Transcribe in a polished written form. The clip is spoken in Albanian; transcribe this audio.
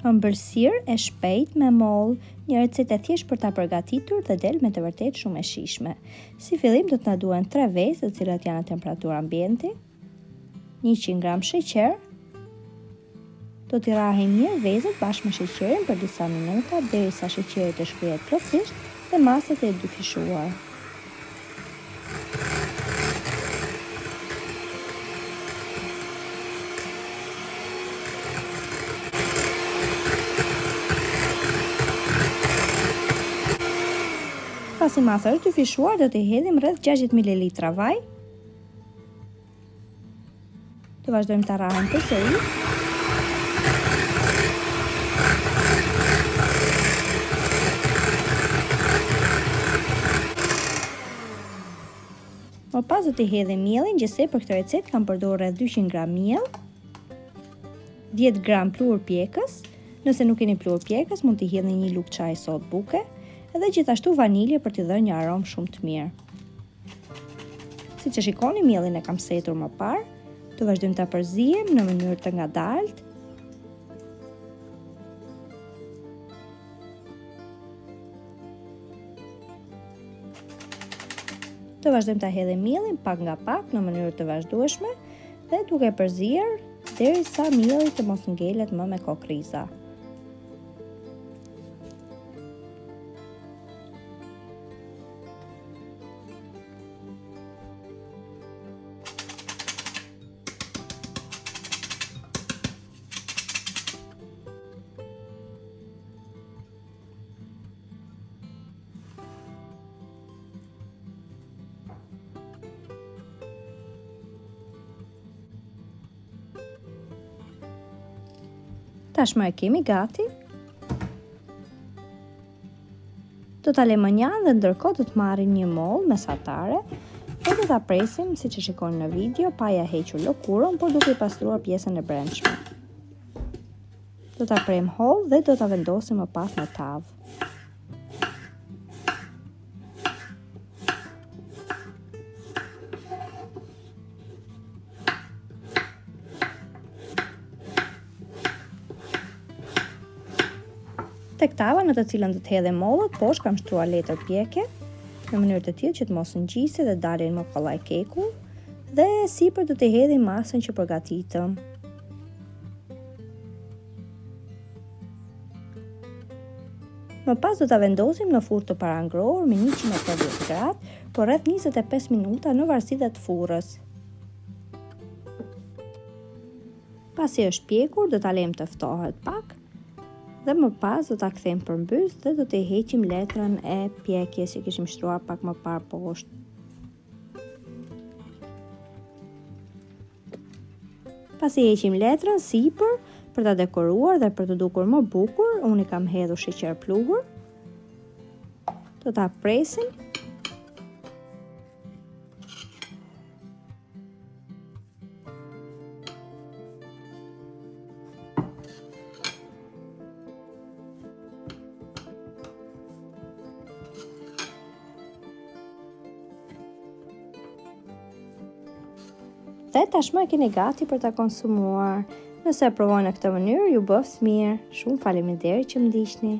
Ëmbëlsirë e shpejtë me mollë, një recetë e thjeshtë për ta përgatitur dhe del me të vërtetë shumë e shijshme. Si fillim do të na duhen 3 vezë, të cilat janë në temperaturë ambienti, 100 gram sheqer, Do t'i rrahim mirë vezët bashkë me sheqerin për disa minuta derisa sheqeri të shkrihet plotësisht dhe masa të jetë dyfishuar. Pasi masa është dyfishuar, do t'i hedhim rreth 60 ml vaj. Do vazhdojmë ta rrahim përsëri. Më pas do t'i hedhim miellin, gjithsej për këtë recetë kam përdorur rreth 200 gram miell, 10 gram pluhur pjekës, nëse nuk keni pluhur pjekës, mund t'i hidhni një lugë çaji sodë buke, edhe gjithashtu vanilje për t'i dhënë një aromë shumë të mirë. Siç e shikoni, miellin e kam setur më parë. Do vazhdojmë ta përziejmë në mënyrë të ngadaltë. Do vazhdojmë ta hedhim miellin pak nga pak në mënyrë të vazhdueshme dhe duke përzier derisa mielli të mos ngelet më me kokrriza. Tashmë e kemi gati. Do ta lëmë mënjanë dhe ndërkohë do të marrim një mollë mesatare dhe do ta presim siç e shikoni në video pa ia hequr lëkurën, por duke i pastruar pjesën e brendshme. Do ta prejmë hollë dhe do ta vendosim më pas në tavë. Tek tava në të cilën do të hedhim mollët, poshtë kam shtruar letër pjeke, në mënyrë të tillë që të mos ngjisi dhe dalin më kollaj keku, dhe sipër do të hedhim masën që përgatitëm. Më pas do ta vendosim në furrë të parangrohur me 180 gradë për rreth 25 minuta në varësi dhe të furrës. Pasi është pjekur, do ta lëmë të ftohet pak dhe më pas do ta kthejmë përmbys dhe do t'i heqim letrën e pjekjes që kishim shtruar pak më parë poshtë. Pasi heqim letrën sipër për ta dekoruar dhe për t'u dukur më bukur, unë i kam hedhur sheqer pluhur. Do ta presim Dhe tashmë e keni gati për ta konsumuar. Nëse e provoni në këtë mënyrë, ju bëftë mirë. Shumë faleminderit që më ndiqni.